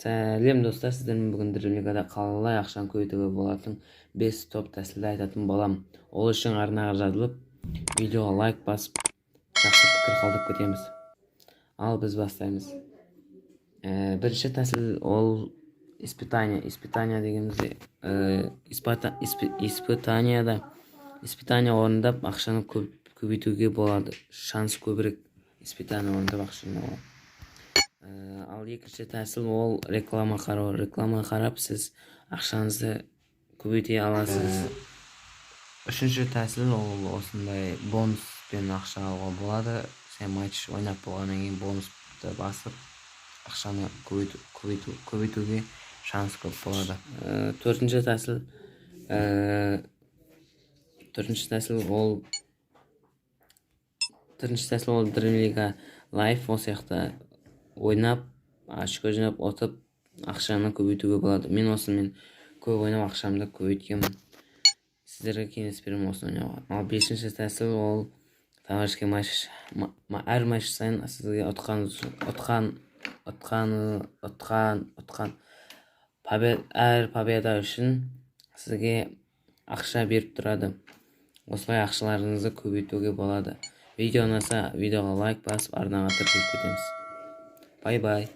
Сәлем, достар! Сіздермен бүгін Дрим қалай ақшаны көбейтуге болатын 5 топ тәсілді айтатын боламын. Ол үшін арнаға жазылып, видеоға лайк басып, жақсы пікір қалдырып кетеміз. Ал біз бастаймыз. Бірінші тәсіл ол испытание. Испытание дегенімізде испытанияда испытание орындап, ақшаны көп көбейтуге болады. Шанс көбірек испытание орындап ақшаны алуға. Ал екінші тәсіл ол реклама қарау. Реклама қарап, сіз ақшаңызды көбейте аласыз. Үшінші тәсіл ол осындай бонуспен ақша алуға болады. Сен матч ойнап болғаннан кейін бонусты басып, ақшаны көбейтуге шанс көп болады. Төртінші тәсіл ол Dream League Live. Ол сияқты ойнап, очко жинап, ұтып, ақшаны көбейтуге болады. Мен осымен көп ойнап, ақшамды көбейткенмін. Сіздерге кеңес беремін осыны ойнауға. Ал бесінші тәсіл ол товарищеский матч. Әр матч сайын сізге ұтқан ұтқан ұтқан ұтқан ұтқан әр победа үшін сізге ақша беріп тұрады. Осылай ақшаларыңызды көбейтуге болады. Видео ұнаса, видеоға лайк басып, арнаға тіркеліп кетеміз. Бай бай.